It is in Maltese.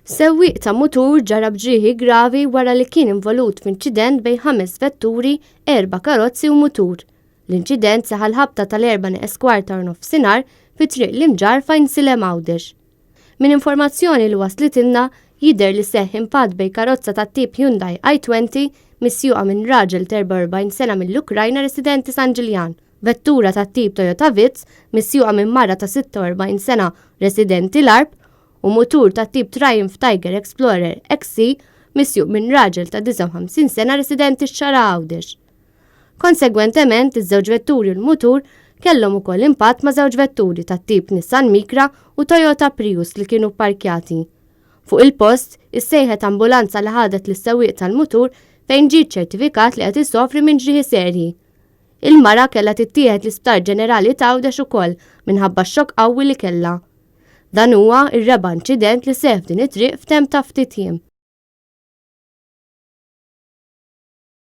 Sewwieq ta' mutur ġarrab ġrieħi gravi wara li kien involut f'inċident bejn ħames vetturi, erba' karozzi u mutur. L-inċident seħħ għall-ħabta tal-erba' neqes kwart ta' nofsinhar fi Triq l-Imġarr f'Għajnsielem Għawdex. Minn informazzjoni li waslitilna jidher li seħħ impatt bejn karozza tat-tip Hyundai i20 misjuqa minn raġel ta' 44 sena mill-Ukrajna residenti San Ġiljan, vettura tat-tip Toyota Vitz misjuqa minn mara ta' 46 sena residenti l-Għarb u mutur tat-tip Triumph Tiger Explorer XC misjuq minn raġel ta' 59 sena residenti x-Xagħra Għawdex. Konsegwentement, iż-żewġ vetturi u l-mutur kellhom ukoll impatt ma' żewġ vetturi tat-tip Nissan Micra u Toyota Prius li kienu pparkjati. Fuq il-post, issejħet ambulanza li ħadet lis-sewwieq tal-mutur fejn ġie ċċertifikat li qed isofri minn ġrieħi serji. Il-mara kellha tittieħed l-Isptar Ġenerali t'Għawdex ukoll minħabba x-xokk qawwi li kellha. Dan huwa r-raba' inċident li seħħ f'din it-triq f'temp ta' ftit jiem.